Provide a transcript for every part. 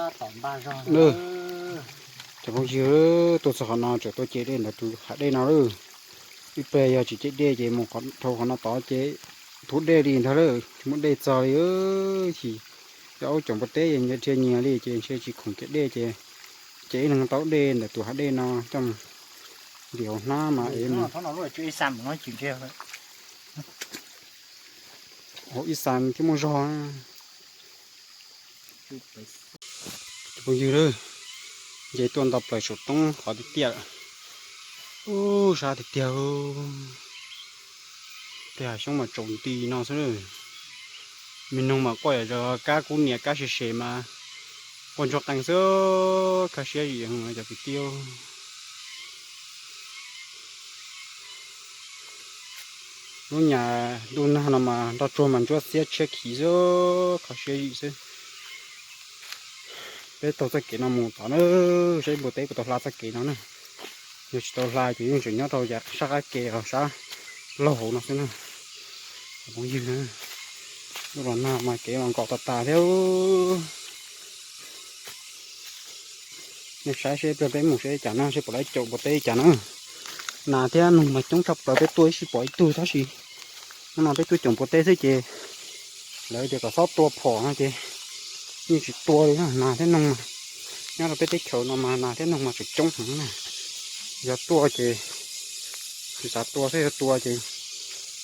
Cov phooj ywg, tuaj txog qhov no tseem tuaj ce dej ntawm tus hav dej no lawm. Ib pliag yog tsis ce dej ces mus dhau qhov no tod ces tus dej li ntag lawm, tsis muaj dej txog li. Ces cov aub caum npua teb nyias dhia nyias li ces ntshe tsis khoom ce dej ces, ces ib leeg tau dej ntawm tus hav dej no coj mus ntim hauv hnab mas es mus. Hauv ib xas thiab muaj zog. Cov phooj ywg, nce tuaj nto plaws saum roob qhov tiaj tiaj lawm. Ub, sab tiag tiag. Tej hav xyoob mas tsaus nti no xwb. Me noog mas quaj yam zog, kab kub nias kab se se mas quaj ntsuag qees xwb, kho siab zim cov kwv tij. Lub nyam ntuj nag no mas nroj tsuag mas ntsuab xiab tshiab khiv xwb, kho siab zim xwb. Peb taug txoj kev no mus tod na, saib npua teb puas tau hla txoj kev no na. Yog tsis tau hla ces yeej tseem nyob rau yav sab qab ke os, sab laug hauv no xwb na. Cov phooj ywg, ntuj los nag mas kev los nkos tas tas thiab. Nej saib seb pliag peb mus seb cas na, seb puas lawv caum npua teb cas na. Nas thiab noog mas coob tshaj plaws, peb tuaj ib sij pom ib tug tab sis hnub no peb tuaj caum npua teb xwb ces lawv tias kom txhob tua phom no ces yeej tsis tua li na. Nas thiab noog mas nyob rau peb teb chaws no mas nas thiab noog mas tseem coob heev na. Yog tuaj ces tsis xav tua thiab, yog tua ces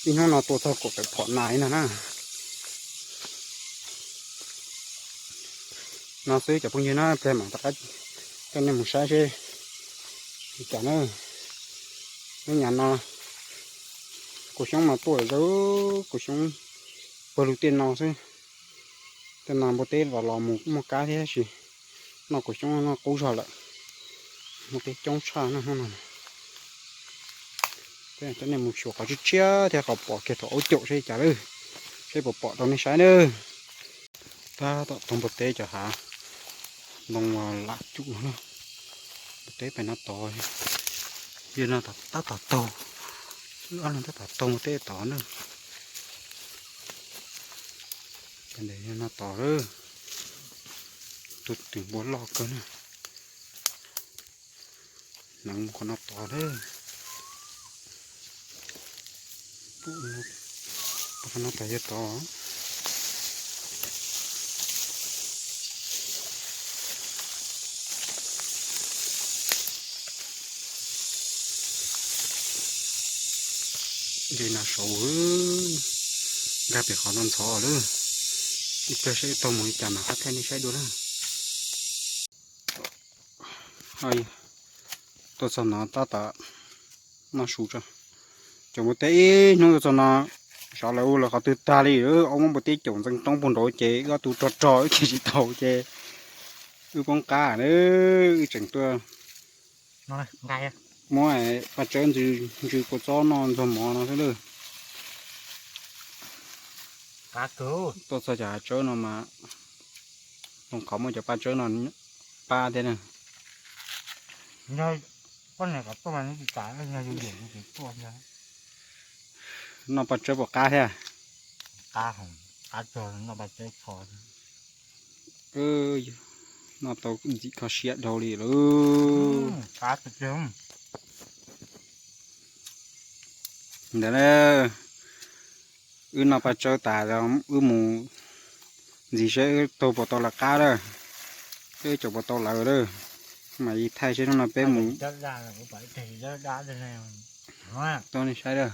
ib hnub no tua txog kaum tawm phom nas li no na. No xwb cov phooj ywg na, peb mam rov qab coj nej mus saib seb li cas na. Lub nyam no kuv xyoob mas tuaj zaub, kuv xyoob pawg lug tej no xwb. Tej no npua teb los los mus muaj kab thiab sis noj kuv xyoob noj qub zog lawm. Muaj teb coob tshaj no hnub no. Coj nej mus xyuas qhov tshiab tshiab thiab qhov pom kiag thaum aub caum seb cas lawm, seb puas pom rau nej saib nawb. Tab tom taug npua teb cov hav ntoo lam cum no na. Npua teb pem no tod, yog no tab tom taug, ob leeg tab tom taug npua teb tod na. Cov ntawd yog no tod lawm. Tus twm npua loj kawg na. Hneev mus qhov no tod lawm. Qhov no tod yog tod. Nce no saud, nkag pem qhov no ntxhov lawm. Ib pliag saib taug mus li cas mam qab thaij nej saib dua na. Tuaj txog no tab tom noj su tso. Cov npua teb ib hnub tuaj txog no, xyov lawv ua lawv qhov twg tag li, aub muab npua teb caum ntxeev roob puag nraud ces wb ob tug rog rog wb chim tsis tau ces wb poob qab na. Wb tseem tuaj muab paj tsawb ntsw kua txob noj ntxuag mov no xwb lawm. Tuaj txog cov hav tsawb no mas, zoo qhov muaj cov paj tsawb no pab thiab na. Noj paj tsawb puas qab thiab? Noj tau ntxim kho siab dhau li lawm. Ntawd na, wb noj paj tsawb tas wb mus ntxiv seb wb taug puas tau lawv qab lawm, wb caum puas tau lawv lawm. Mam li thaij seb hnub no peb mus. Tuaj nej saib lawm.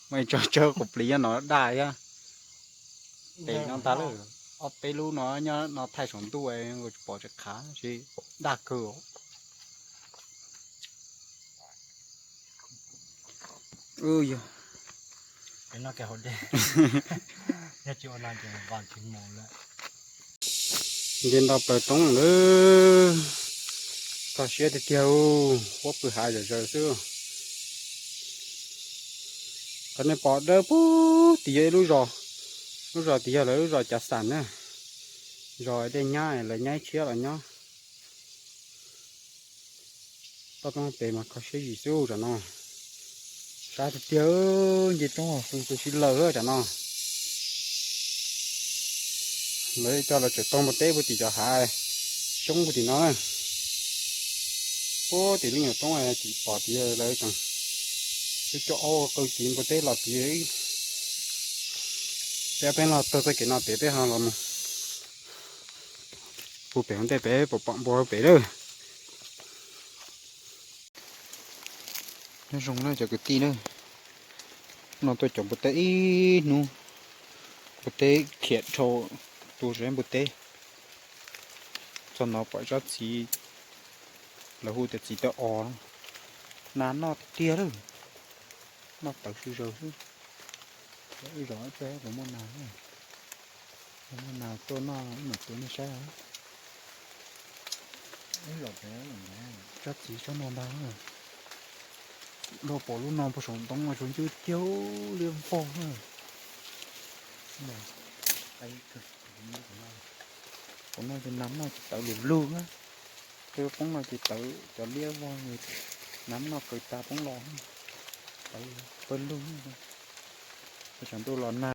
Muaj ib tsob tsawb qus plis nyob no daj thiab. Pem no ntag lawm, ob peb lub no nyob no thaij saum ntuj, pom tsis qhav, daj kawg. Yog nce nto plaws roob lawm, kho siab tiag tiag, huab pw hav zom zaws xwb. Qhov nej pom dawb pug tim yog ib lub zos, lub zos tim yog lawv lub zos Cav Xam na, zos dej nyab lawv nyab tshiab los nyob. Toj roob pem mas kho siab zim xwb tam no. Qab tiag tiag, nce roob hu tu siab lawm tam no. Lawv coj los tseem tau npua teb puag tim cov hav xyoob puag tim no na. Puag tim lub nyuam roob tim pom tid lawv tseem coj aub qw tid npua teb los tid. Peb, peb los taug txoj kev no pem peb ho los mus puag pem ua ntej pem pom pom npua pem lawm. Nyob zoo na cov kwv tij na, no tuaj cov npua teb ib hnub, npua teb khiav dhau, tu zeb npua teb. Txog no pom zab txiv, lawv hu tias txiv taw os, nas noj tiag tiag lawm, noj tawv sib zaws xwb. Ib zos ib peb puas muaj nas, puas muaj nas tuaj noj ib mam tuaj nej saib. Ib zos pem, zab txiv tsob no ntag. Luag pom lub no puag saum ntoo mas tsuas ncw tiag liab vog na. Qhov no ces nas noj ces tawv lug lug na. Tej poob no ces tawv cov liab vog, nas noj kaws tas poob los, tawv pawg lug. Tshav ntuj los na.